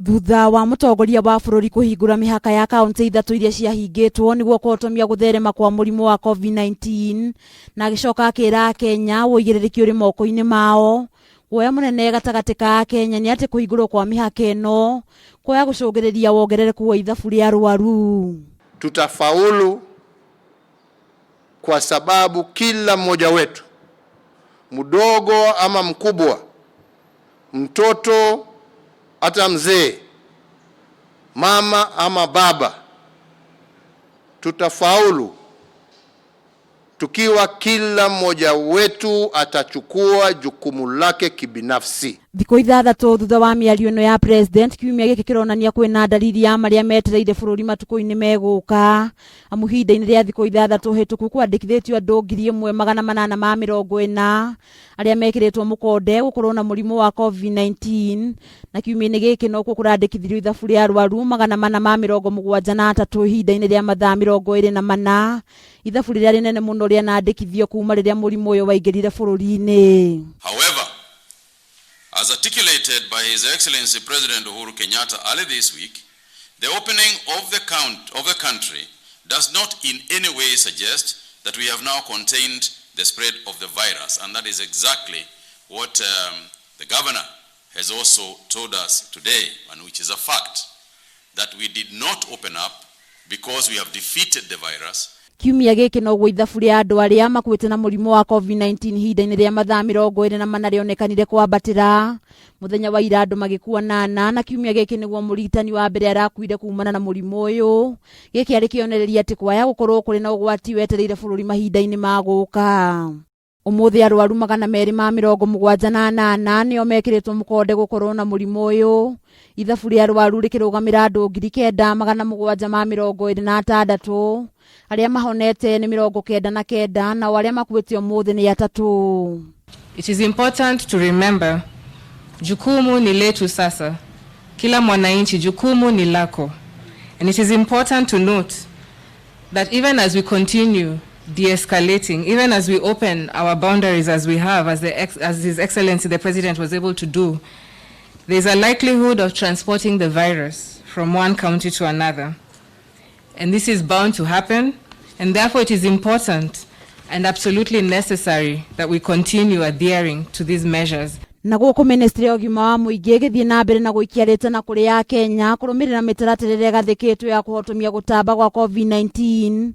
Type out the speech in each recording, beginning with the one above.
Thutha wa mũtongoria wa bũrũri kũhingũra mĩhaka ya kaunti ithatũ iria ciahingĩtwo nĩguo kũhotomia gũtherema kwa mũrimũ wa COVID-19, na agĩcoka akĩra Akenya ũigĩrĩrĩki ũrĩ moko-inĩ mao. Guoya mũnene gatagatĩ ka Akenya nĩ atĩ kũhingũrwo kwa mĩhaka ĩno kwaya gũcũngĩrĩria wongerereku wa ithabu rĩa arwaru. Tutafaulu kwa sababu kila mmoja wetu, mdogo ama mkubwa, mtoto hata mzee, mama ama baba, tutafaulu tukiwa kila mmoja wetu atachukua jukumu lake kibinafsi. Thikũ 6 thutha wa mĩario ĩno ya president, kiumia gĩkĩ kĩronania kwĩna dalili ya marĩa metereire bũrũri matukũ-inĩ megũka, amu ihinda-inĩ rĩa thikũ 6 hĩtũku kwandĩkithĩtio andũ 1840 arĩa mekĩrĩtwo mũkonde gũkorwo na mũrimũ wa COVID-19, na kiumia-inĩ gĩkĩ nokuo kũrandĩkithirio ithabu rĩa arwaru 473 ihinda-inĩ rĩa mathaa 24, ithabu rĩrĩa rĩnene mũno rĩanandĩkithio kuma rĩrĩa mũrimũ ũyũ waingĩrire bũrũri-inĩ. However, as articulated by His Excellency President Uhuru Kenyatta early this week, the opening of the country does not in any way suggest that we have now contained the spread of the virus, and that is exactly what the governor has also told us today, and which is a fact, that we did not open up because we have defeated the virus. Kiumia gĩkĩ noguo ithabu rĩa andũ arĩa makuĩte na mũrimũ wa COVID-19 ihinda-inĩ rĩa mathaa 24 rĩonekanire kwambatĩra. Mũthenya wa ira andũ magĩkua nana, na kiumia gĩkĩ nĩguo mũrigitani wa mbere arakuire kumana na mũrimũ ũyũ. Gĩkĩ arĩ kĩonereria atĩ kwaya gũkorwo kũrĩ na ũgwati wetereire bũrũri mahinda-inĩ ma gũka. Ũmũthĩ arwaru 278 nĩo mekĩrĩtwo mũkonde gũkorwo na mũrimũ ũyũ, ithabu rĩa arwaru rĩkĩrũgamĩra andũ 9726. Arĩa mahonete nĩ 99, nao arĩa makuĩte ũmũthĩ nĩ 3. It is important to remember, jukumu ni letu sasa. Kila mwananchi, jukumu ni lako. And it is important to note that even as we continue de-escalating, even as we open our boundaries as we have, as His Excellency the President was able to do, there's a likelihood of transporting the virus from one county to another. And this is bound to happen, and therefore it is important and absolutely necessary that we continue adhering to these measures. Na gũkũ ministry ya ũgima wa mũingĩ ĩgĩthiĩ na mbere na gũikia rĩtana kũrĩ a Kenya kũrũmĩrĩra mĩtaratara ĩrĩa ĩgathĩkĩtwo ya kũhotomia gũtamba gwa COVID-19,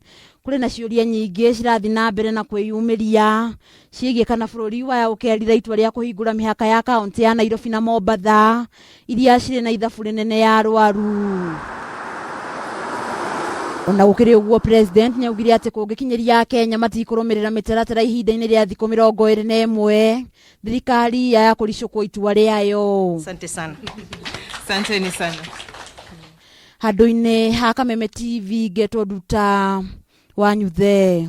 kũrĩ na ciũria nyingĩ cirathiĩ na mbere na kwĩyumĩria ciĩgiĩ kana bũrũri waya ũkerira itua rĩa kũhingũra mĩhaka ya kaunti ya Nairobi na Mombatha iria cirĩ na ithabu rĩnene ya arwaru. Ona gũkĩrĩ ũguo, president nĩaugire atĩ kũngĩkinyĩria Kenya matikũrũmĩrĩra mĩtaratara ihinda-inĩ rĩa thikũ 21, thirikari yaya kũricũkwo itua rĩayo. Asante sana. Asanteni sana. Handũ-inĩ ha Kameme TV, ngetwo Nduta wa Nyuthe.